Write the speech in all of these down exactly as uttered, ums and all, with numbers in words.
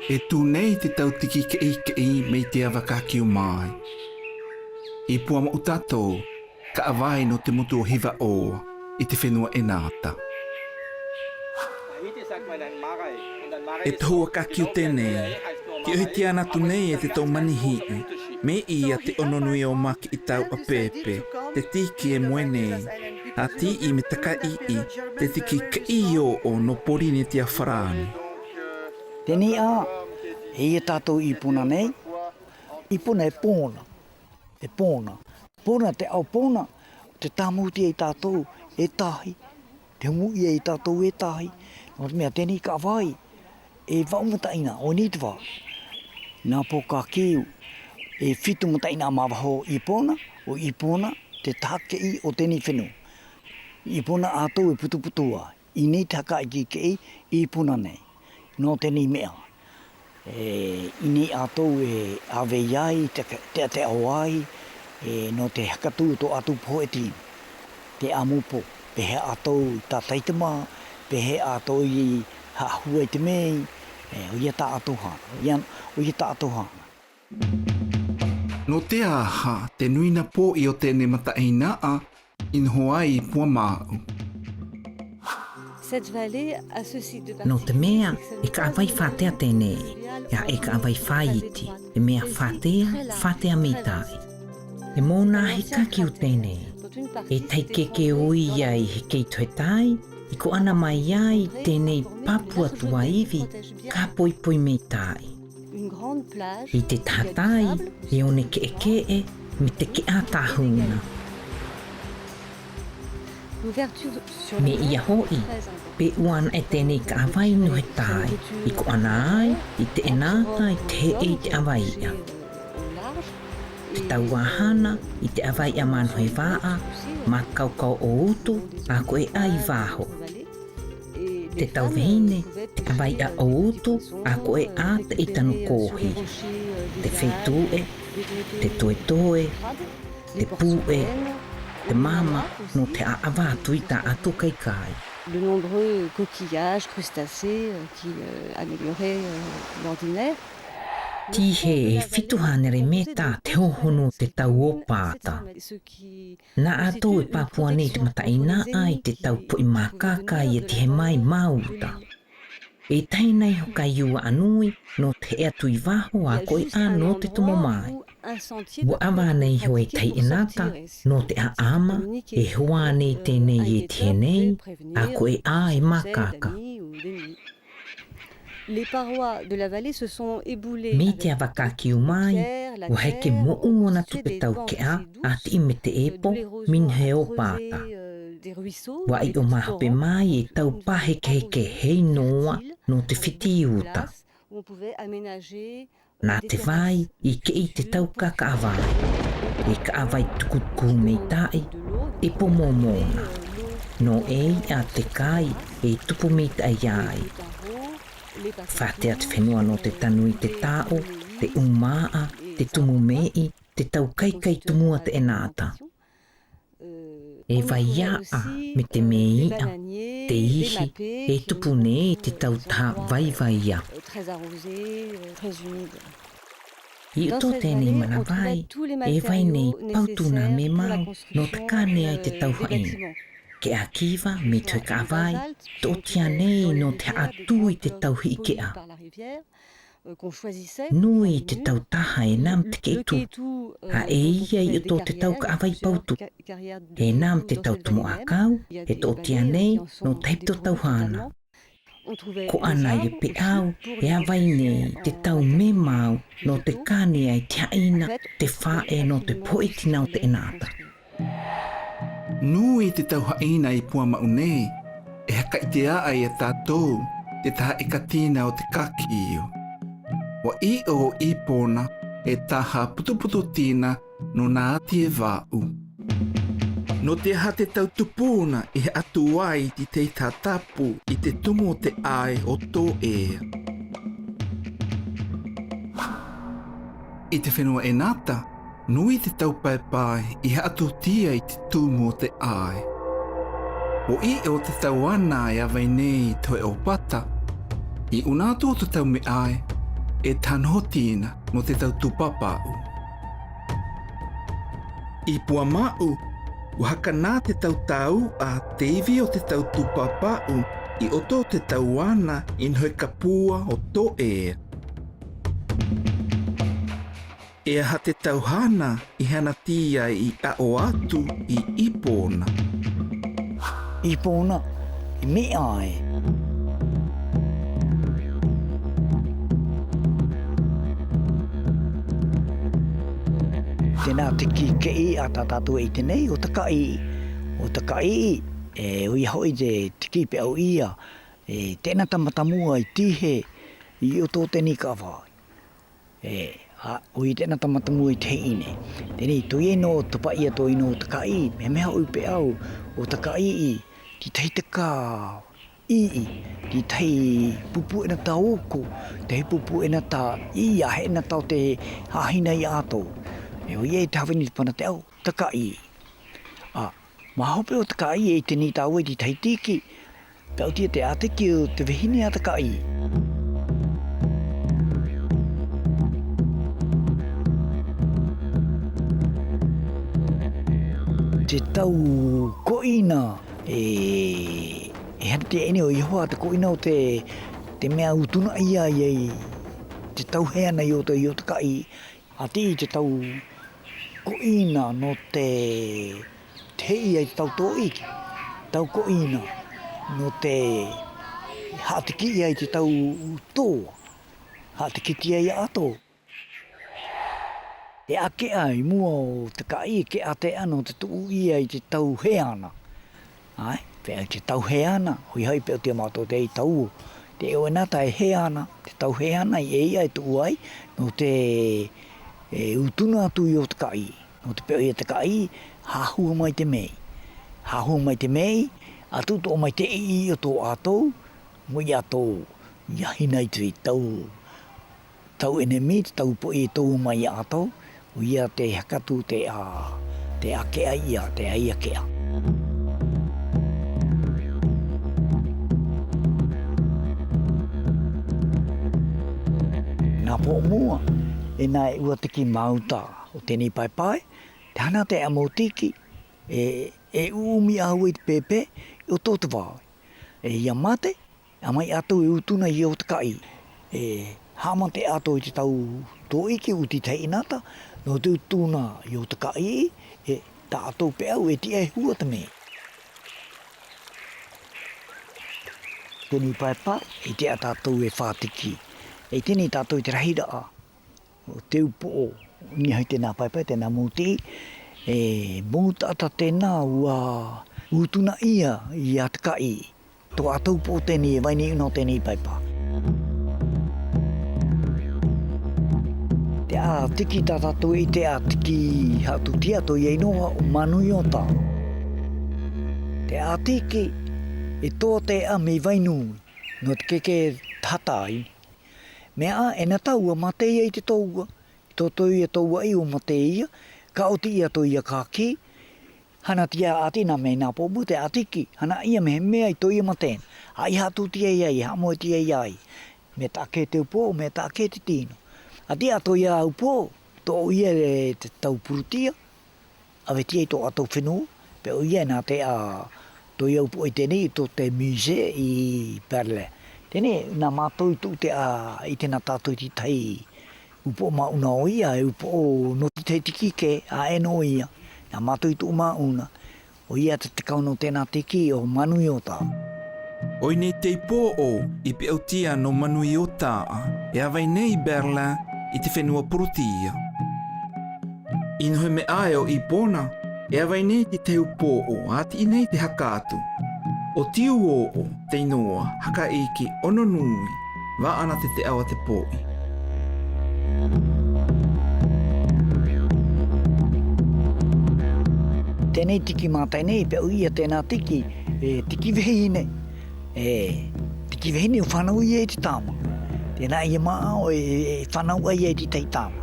E tu nei te tau tiki keikeí mai te ava kakiu mai. I Puamaʻu tatou, kaʻavai nō te motu o Hivaʻoa, i te fenua Enata. E tohu a kakiu tenei, tiʻohi tiana tu nei e te tau manihiʻi, mei ia te ononui o Makiʻitau a Pepe, te tiki e moe nei, a tiʻi me takaʻiʻi, te tiki keikeí nō Porinetia Farani. Tenei a, e ia tatou i Puna nei, i Puna e Pona. E Pona. Pona te ao Pona, te tamu tia i tatou, e tahi, te muʻa i tatou e tahi, nō te mea tenei kaʻavai, e vaʻu mataʻina, o ni te vaʻu. Nā pō kakiu, e fitu mataʻina ma vaho i Pona, o i Pona, te taha keiki o tenei fenua. I Pona atou e putuputu ai. I nei te haka keikeí i Puna nei. Nō tenei mea. E, i nei atou e ave ai, te, te, te ao ai, e, nō te haka tu to atu poeti. Te amu pō, pe hē atou i tatai te mā, pe hē atou i hahu ai te mei, e, o ia tatou ha, o ia, o ia tatou ha. Nō te aha, te nuina pō i o tenei mataʻina a, i noho ai i Puamaʻu. Cette vallée a ce site de Nō te mea, e kaʻavai fatea tenei, ia e kaʻavai faʻaiti, e mea fatea, fatea mitaʻi. E mō nā he kakiu tenei, e tahi keke ui ai he kei toe tai, i ko ana mai ai tenei Papua tuaivi, ka poipoi mitaʻi. I te taha tai, e one keʻekeʻe, me te keʻa tahuna. Mei ia hoʻi, pe uana e tenei kaʻavai nō he tai, i ko ana ai, i te enata, i te heʻe, i te ʻavaiʻa. Te tau vahana, i te ʻavaiʻa mano he vaʻa, makaukau o utu, ako e ai vaho. Te tau vahine, te ʻavaiʻa o utu, ako e a te ita nō kohi. Te feituʻe, te toetoe, te puʻe, te mama, nō te ʻaʻava atu i tatou kaikai. De nombreux coquillages, crustacés, euh, qui, euh, amélioraient, euh, l'ordinaire. Tihe e fitu hānere meta te hohonu o te tau opata. Nā atu e Papua nei te mataʻina a i te tau poʻi makaka ia tihe mai ma uta. E tahi nai hokai ua anui, nō te heʻe atu i vaho ako e a nō te tomo mai. Ua ʻava nei ho e tahi enata, nō te ʻaʻama, e hoa nei tenei e tihe nei, ako e a e makaka. Les parois de la vallée se sont éboulées. Mei te ava kakiu mai, ua heke moʻuona atu te tau keʻa, a tiʻi me te epo, mino he opata. Ua iʻo maha pe mai e tau pā hekeheke hei noa, nō te fiti uta. Nā te vai, i keʻi te tau kakaʻavai. E kaʻavai tukutuku mitaʻi, e po momona. Nō e iʻa te kai, e tupu mitaʻi ai. Fatea te fenua nō te tanu i te taʻo, te umaʻa, te tumu meʻi, te tau kaikai tumua te enata. E vai aʻa me te meiʻa, te ihi, e tupu nei te tau taha vaivai aʻa. I uto tenei manavai, e vai nei pautu na memau, nō te kane ai te tau haina. Keʻa kiva, me toe kaʻavai, toʻotia nei nō te haʻa tui te tau hiʻi keʻa. Nui te tau taha e nam te keʻi tu, a e ia i uto te tau kaʻavai pautu. E nam te tau tumu ʻakau, e toʻotia nei nō tahi pito tau haina. Ko ana ia pe au, e ʻa vai nei te tau memau, nō te kane ai te haina, te faʻe nō te pohe tina o te enata. Nui te tau haina i Puamaʻu nei, e hakaʻite aʻa ia tatou, te taha ekatina o te kakiu. Ua iʻo i Pona, e taha putuputu tina, nō nā ati e vaʻu. Nō te aha te tau tupuna, e haʻa tuai te taha tapu, i te tumu o te ʻae o Toʻea. I te fenua enata, nui te tau paepae i haʻa tūtia i te tumu o te ʻae. Ua iʻo te tau ana e ʻa vai nei toe opata. I ʻuna atu o te tau meʻa ʻae, e tano ho tina no te tau tupa paʻu. I Puamaʻu, ua haka na te tau tauʻa te ivi o te tau tupa paʻu i oto o te tau ana i nohe kapua o Toʻea. E aha te tau hana i hana tia i aʻo atu i Ipona? Ipona, i meʻa e. Tena tiki keʻi a tataʻu i tenei o Takaʻi. O Takaʻi, e, oia hoʻi te tiki peʻau ia, e, tena tamatamua i tihe i oto tenei kava. E, a, oi tena tamatamua i teine. Tenei toiai no topa ia toiai no Takaʻi, memeha oi peʻau o Takaʻi i, ti tahi taka i, i, ti tahi pupu ena ta oko, tahi pupu ena ta ia, he ena ta o te hahina ia ato. E, oia i taha veni pana te au Takaʻi. A, maho pe o Takaʻi e i tenei tau e ti tahi tiki. Peʻau tia te atiki o te vehine a Takaʻi. Te tau koina, e, e hana tia ene oia hoa te koina o te, te meʻa utuna ia i, te tau heana i oto i o Takaʻi. Ati i te tau koina no te, te ia i te tau toʻiki, tau koina no te haʻatiki ia i te tau toa, haʻatiki tia ia ato. Te akeʻa i mua o Takaʻi, keʻa te ano te tuʻu ia i te tau heana. Ai, peʻau te tau heana, oia hoʻi peʻau tia mato te i tau. Te o ena ta e heana, te tau heana i e ia e tuʻu ai, no te, e, utuna atu i o Takaʻi. No te peʻau ia Takaʻi, hahua mai te mei. Hahua mai te mei, atu toʻo mai te i i oto ato, mo ia ato, ia hina i te tau. Tau enemi, te tau poʻi e tou mai ia ato, oia te hakatu te a, te akeʻa ia, te ai akeʻa. Na poʻo mua, e na e ua tiki mauta o tenei paepae, te hana te amo tiki, e, e uumi au i te pepe, oto te vai. E ia mate, a mai ato e utuna i o Takaʻi. E, haʻamate ato i te tau toʻiki uti te inata, no te utuna i o Takaʻi, e, ta ato peʻau e tia e hua te mei. Tenei paepae, e tia tatou e fatiki. E tenei tatou i te rahiraʻa. O te upoʻo, ni hai tena paepae, tena muti, e, muta ata tena ua utuna ia i a Takaʻi. To ato upoʻo tenei e vaine una o tenei paepae. Te atiki tataʻu i te atiki haʻatu tia toiai noa o Manuiota. Te atiki e toa te a mei vainu, no te keke tatai. Meʻa ena ta ua mate ia i te toa. I toto ia toa i ua mate ia, ka oti ia toa ia kaki, hana tia ati na mei na pobu te atiki, hana ia mehe mea i toa ia mate. A i haʻatu tia ia i, haʻamoe tia ia i. Mea taʻake te upoʻo, mea taʻake te tino. Ati a toa ia upoʻo, toʻo ia e te tau purutia. Ave tia i to ato fenua, peʻo ia na te a toa ia upoʻo i tenei to te musée i Berlin. Tenei na matou i tuʻu te a i tena tatou i te tai upoʻo mauna o ia, e upoʻo no te tai tiki ke a eno o ia. Na matou i tuʻu mauna. Oia te tekau no tena tiki o Manuiota. Oinei te ipoʻo i peʻo tia no Manuiota a, e a vaine i Berlin i te fenua purutia. I nohe meʻa e o Ipona, e a vaine i te upoʻo, ati inei te haka atu. O tiu oʻo, te inoa, haka iki, ono nui, vaʻa na te te awa te poʻi. Tenei tiki mata inei, peʻo ia tena tiki, e, tiki vehine. E, tiki vehine o fanau ia i te tama. Tena ia maʻa o e, e, fanau ia i te tai tama.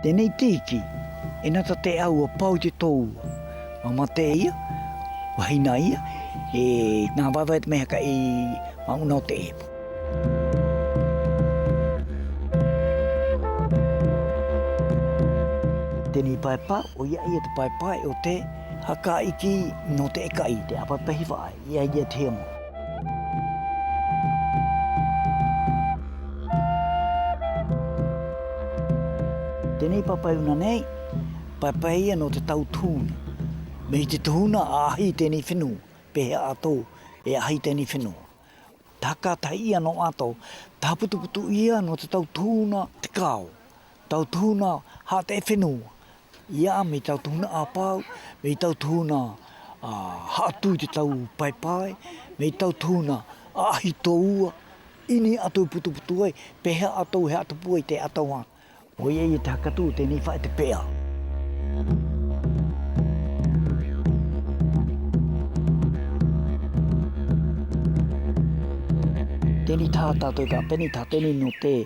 Tenei tiki, ena ta te awa pau i te toa. Ua mate ia, Vahina ia, e, na vavae te meha ka'i mauna o te epo. Teni paepae, oi ia ia te paepae o te haka iki no te eka'i, te apapahi va'a, ia ia te hemo. Teni paepae una nei, paepae ia no te tau tuhuna. Mei te tuhuna, ahi teni fenua, pehē ato, e ahi teni fenua. Taka tahi ia no ato, taha putuputu ia no te tau tuhuna te kao. Tau tuhuna ha'a te fenua. Ia mei tau tuhuna apau, mei tau tuhuna, a, ha'a tui te tau paepae, mei tau tuhuna ahi toua. Ini ato putuputu ai, pehē ato he ato puai te ato a. Oi ia ia te haka tu teni fae te pea. Teni taha tato ka peni taha teni no te,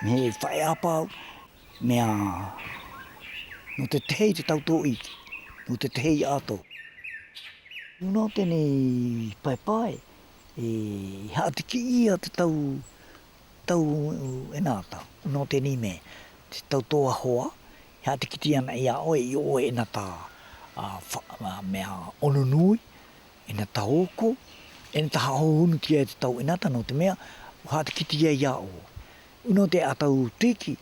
me fae apau, mea, no te tehi te tau to'i, no te tehi ato. Una o teni paepae, e, ha'a tiki ia te tau, tau enata. Una o teni me, te tau toa hoa, ha'a tiki tia na ia oe, i oe enata, a, fa-, a, mea ono nui, enata oko, enata ha'a hunu tia te tau enata no te mea, ha'a tiki tia ia oe. Una o te atau tiki,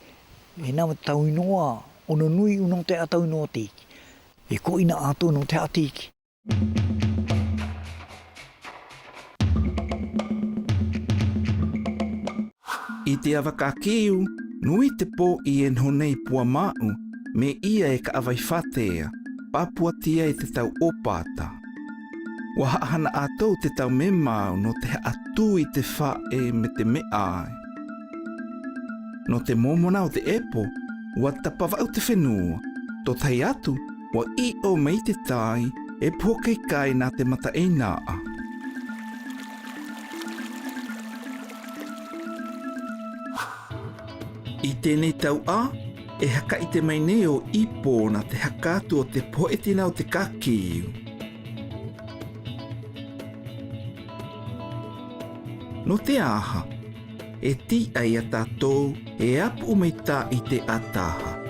ena tau inoa, ono nui una o te atau inoa tiki. E ko ina ato no te ha'a tiki. I te ava kakiu, nui te po'i e noho nei Puama'u, me ia e ka'avai fate a, papua tia i te tau opata. Ua ha'a hana ato te tau memau no te ha'a tui te fa'e me te me'ae. No te momo na o te epo, ua tapa va'u te fenua, to tahi atu, ua i'o mai te tai, e poho kaikai na te mataeina'a. I tenei tau a, e haka ite mai nei o Ipo na te haka atu o te pohe tina o te kakiu. No te aha, e ti'a ia tatou, e apu mai ta'i te ataha,